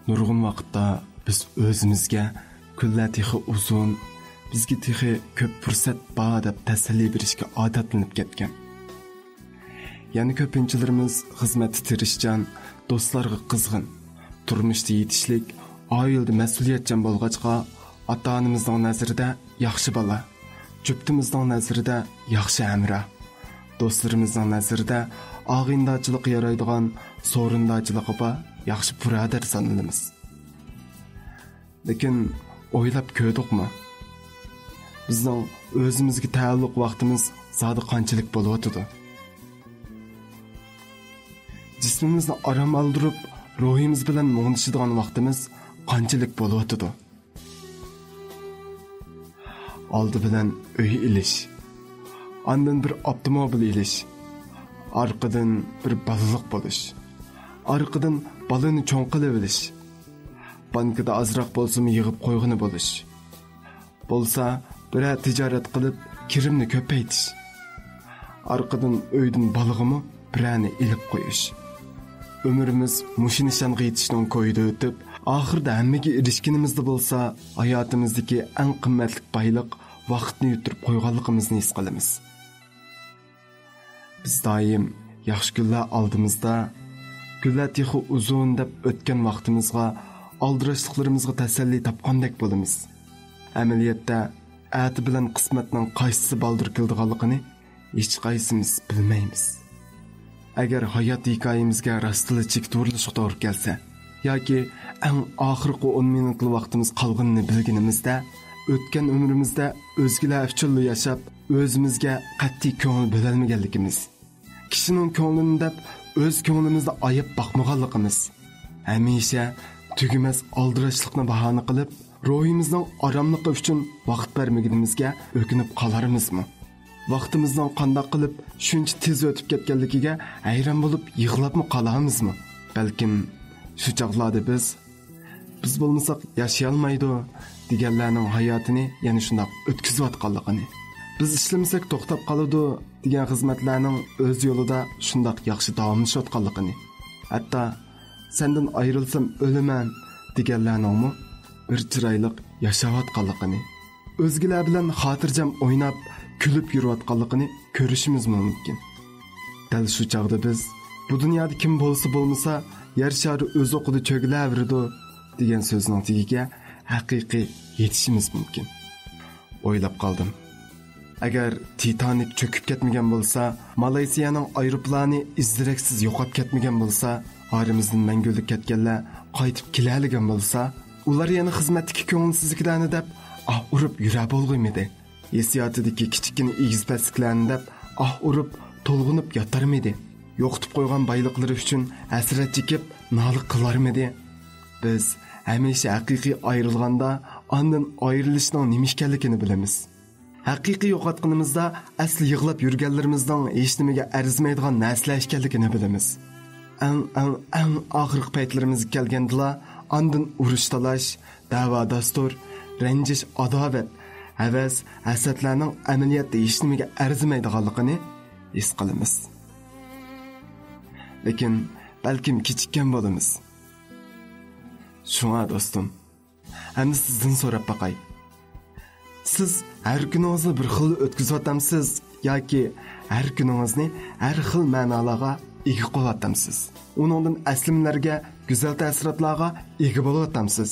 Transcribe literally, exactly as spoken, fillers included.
نۇرغۇن ۋاقىتتا بىز ئۆزىمىزگە كۈنلەر تېخى ئۇزۇن، بىزگە تېخى كۆپ پۇرسەت بار دەپ تەسەللى بېرىشكە ئادەتلىنىپ كەتكەن. يەنە كۆپىنچىلىرىمىز خىزمەتتە تىرىشچان، دوستلارغا قىزغىن، تۇرمۇشتا يېتىشلىك، ئائىلىدە مەسئۇلىيەتچان بولغاچقا، ئاتا-ئانىمىزنىڭ نەزىرىدە ياخشى بالا، جۈپتىمىزنىڭ نەزىرىدە ياخشى ھەمراھ، دوستلىرىمىزنىڭ نەزىرىدە ئاغىنىدارچىلىققا يارايدىغان، سورۇندارچىلىقى بار ياخشى بۇرادەر سانىلىمىز. لېكىن ئويلاپ كۆردۇقمۇ؟ بىزنىڭ ئۆزىمىزگە تەئەللۇق ۋاقتىمىز زادى قانچىلىك بولۇۋاتىدۇ؟ جىسمىمىزنى ئارام ئالدۇرۇپ، روھىمىز بىلەن مۇڭدىشىدىغان ۋاقتىمىز قانچىلىك بولۇۋاتىدۇ؟ ئالدى بىلەن ئۆي ئېلىش، ئاندىن بىر ئاپتوموبىل ئېلىش، ئارقىدىن بىر بالىلىق بولۇش، ئارقىدىن بالىنى چوڭ قىلىۋېلىش، بانكىدا ئازراق بولسىمۇ يىغىپ قويغىنى بولۇش، بولسا بىرەر تىجارەت قىلىپ كىرىمنى كۆپەيتىش، ئارقىدىن ئۆيدىن بالىغىمۇ بىرەرنى ئېلىپ قويۇش. ئۆمرىمىز مۇشۇ نىشانغا يېتىشنىڭ كويىدا ئۆتۈپ، ئاخىرىدا ھەممىگە ئېرىشكىنىمىزدە بولسا، ھاياتىمىزدىكى ئەڭ قىممەتلىك بايلىق ۋاقىتنى يۈتتۈرۈپ قويغانلىقىمىزنى ھېس قىلىمىز. بىز دائىم ياخشى كۈنلەر ئالدىمىزدا، كۈنلەر تېخى ئۇزۇن دەپ ئۆتكەن ۋاقتىمىزغا، ئالدىراشلىقلىرىمىزغا تەسەللى تاپقاندەك بولىمىز. ئەمەلىيەتتە، ئەتە بىلەن قىسمەتنىڭ قايسىسى بالدۇر كېلىدىغانلىقىنى ھېچقايسىمىز بىلمەيمىز. ئەگەر ھايات ھېكايىمىزگە راستلا چېكىتىۋۇرۇلۇشقا توغرا كەلسە، ياكى ئەڭ ئاخىرقى ئون مىنۇتلا ۋاقتىمىز قالغىنىنى بىلگىنىمىزدە، ئۆتكەن ئۆمرىمىزدە ئۆزگىلەر ئۈچۈنلا ياشاپ، ئۆزىمىزگە قەتئىي كۆڭۈل بۆلەلمىگەنلىكىمىز، كىشىنىڭ كۆڭلىنى دەپ ئۆز كۆڭلىمىزنى ئاياپ باقمىغانلىقىمىز، ھەمىشە تۈگىمەس ئالدىراشلىقنى باھانە قىلىپ، روھىمىزنىڭ ئاراملىقى ئۈچۈن ۋاقىت بەرمىگىنىمىزگە ئۆكۈنۈپ قالارمىزمۇ؟ ۋاقتىمىزنىڭ قانداق قىلىپ شۇنچە تېز ئۆتۈپ كەتكەنلىكىگە ھەيران بولۇپ يىغلاپمۇ قالامىزمۇ؟ بەلكىم شۇ چاغلاردا بىز، «بىز بولمىساق ياشىيالمايدۇ» دېگەنلەرنىڭ ھاياتىنى يەنە شۇنداق ئۆتكۈزۈۋاتقانلىقىنى، «بىز ئىشلىمىسەك توختاپ قالىدۇ» دېگەن خىزمەتلەرنىڭ ئۆز يولىدا شۇنداق ياخشى داۋاملىشىۋاتقانلىقىنى، ھەتتا «سەندىن ئايرىلسام ئۆلىمەن» دېگەنلەرنىڭمۇ بىر چىرايلىق ياشاۋاتقانلىقىنى، ئۆزگىلەر بىلەن خاتىرجەم ئويناپ، كۈلۈپ يۈرۈۋاتقانلىقىنى كۆرۈشىمىزمۇ مۇمكىن. دەل شۇ چاغدا بىز، «بۇ دۇنيادا كىم بولسا بولمىسا، يەر شارى ئۆز ئوقىدا چۆگىلەۋېرىدۇ» دېگەن سۆزنىڭ تېگىگە ھەقىقىي يېتىشىمىز مۇمكىن. ئويلاپ قالدىم. ئەگەر تىتانىك چۆكۈپ كەتمىگەن بولسا، مالايسىيانىڭ ئايروپىلانى ئىز-دېرەكسىز يوقاپ كەتمىگەن بولسا، ئارىمىزدىن مەڭگۈلۈك كەتكەنلەر قايتىپ كېلەلىگەن بولسا، ئۇلار يەنە خىزمەتتىكى كۆڭۈلسىزلىكلەرنى دەپ ئاھ ئۇرۇپ يۈرە بولغىيمىدى؟ ھېسسىياتىدىكى كىچىككىنە ئېگىز-پەسلىكلەرنى دەپ ئاھ ئۇرۇپ تولغىنىپ ياتارمىدى؟ يوقىتىپ قويغان بايلىقلىرى ئۈچۈن ھەسرەت چېكىپ نالە قىلارمىدى؟ بىز ھەمىشە ھەقىقىي ئايرىلغاندا ئاندىن ئايرىلىشنىڭ نېمە ئىكەنلىكىنى بىلىمىز. ھەقىقىي يوقاتقىنىمىزدا ئەسلى يىغلاپ يۈرگەنلىرىمىزنىڭ ھېچنېمىگە ئەرزىمەيدىغان نەرسىلەر ئىكەنلىكىنى بىلىمىز. ئەڭ، ئەڭ، ئەڭ ئاخىرقى پەيتلىرىمىزگە كەلگەندىلا، ئاندىن ئۇرۇش-تالاش، دەۋا-دەستۇر، رەنجىش-ئاداۋەت، ھەۋەس-ھەسەتلەرنىڭ ئەمەلىيەتتە ھېچنېمىگە ئەرزىمەيدىغانلىقىنى ھېس قىلىمىز. لېكىن بەلكىم كېچىككەن بولىمىز. شۇڭا دوستۇم، ئەمدى سىزدىن سوراپ باقاي. سىز ھەر كۈنىڭىزنى بىر خىل ئۆتكۈزۈۋاتامسىز ياكى ھەر كۈنىڭىزنى ھەر خىل مەنالارغا ئىگە قىلىۋاتامسىز؟ ئۇنىڭدىن ئەسلىمىلەرگە، گۈزەل تەسىراتلارغا ئىگە بولۇۋاتامسىز؟